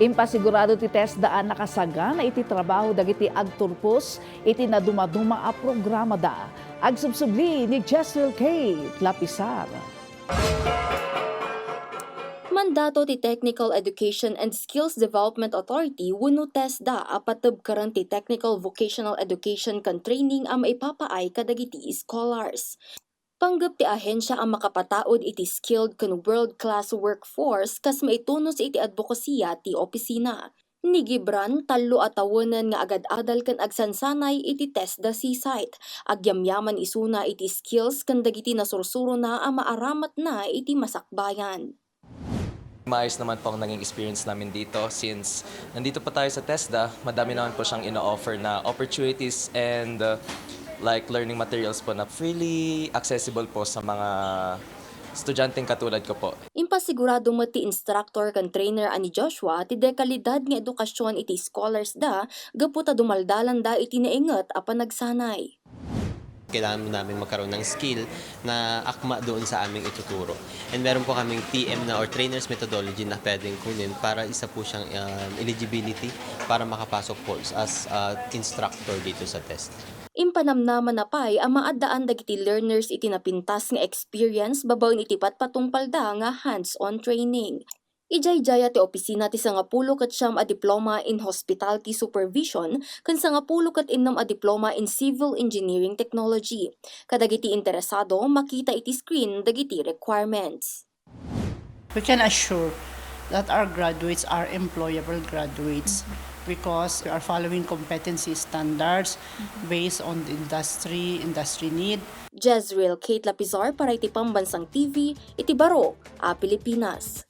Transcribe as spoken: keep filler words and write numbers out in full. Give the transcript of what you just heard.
Impasigurado ti TESDA a nakasagana iti trabaho dagiti agturpos iti nadumaduma a programada. Agsubsubli ni Jezreel Kate Lapisar. Mandato ti Technical Education and Skills Development Authority wenno TESDA a patebkeren ti technical vocational education ken training a maipapaay kadagiti scholars. Panggep ti ahensia a makapataud iti skilled ken world-class workforce kas maitunos iti advocacia ti opisina. Ni Gibran, tallo a tawenen nga agad-adal ken agsansanay iti TESDA C-site. Agyamyaman isuna iti skills ken dagiti nasursurona a maaramatna iti masakbayan. Maayos naman po ang naging experience namin dito since nandito po tayo sa TESDA, madami naman po siyang ino-offer na opportunities and uh, like learning materials po na freely accessible po sa mga estudyanteng katulad ko po. Impasigurado met ti instructor ken trainer a ni Joshua ti dekalidad nga edukasyon iti scholars da gapu ta dumaldalanda iti nainget a panagsanay. Kailangan namin magkaroon ng skill na akma doon sa aming ituturo. And meron po kaming T M na or trainer's methodology na pwedeng kunin para isa po siyang um, eligibility para makapasok po as uh, instructor dito sa TESDA. Impanamnamana pay a maaddaan dagiti learners iti napintas nga experience babaen iti patpatungpalda nga hands-on training. Idiay dayta ti opisina ti sangapulo ket siam a diploma in hospitality supervision ken sangapulo ket innem a diploma in civil engineering technology. Kadagiti interesado, makita iti screen dagiti requirements. We can assure that our graduates are employable graduates because we are following competency standards based on the industry, industry need. Jezreel Kate Lapizar para iti Pambansang T V, iti Baro a Pilipinas.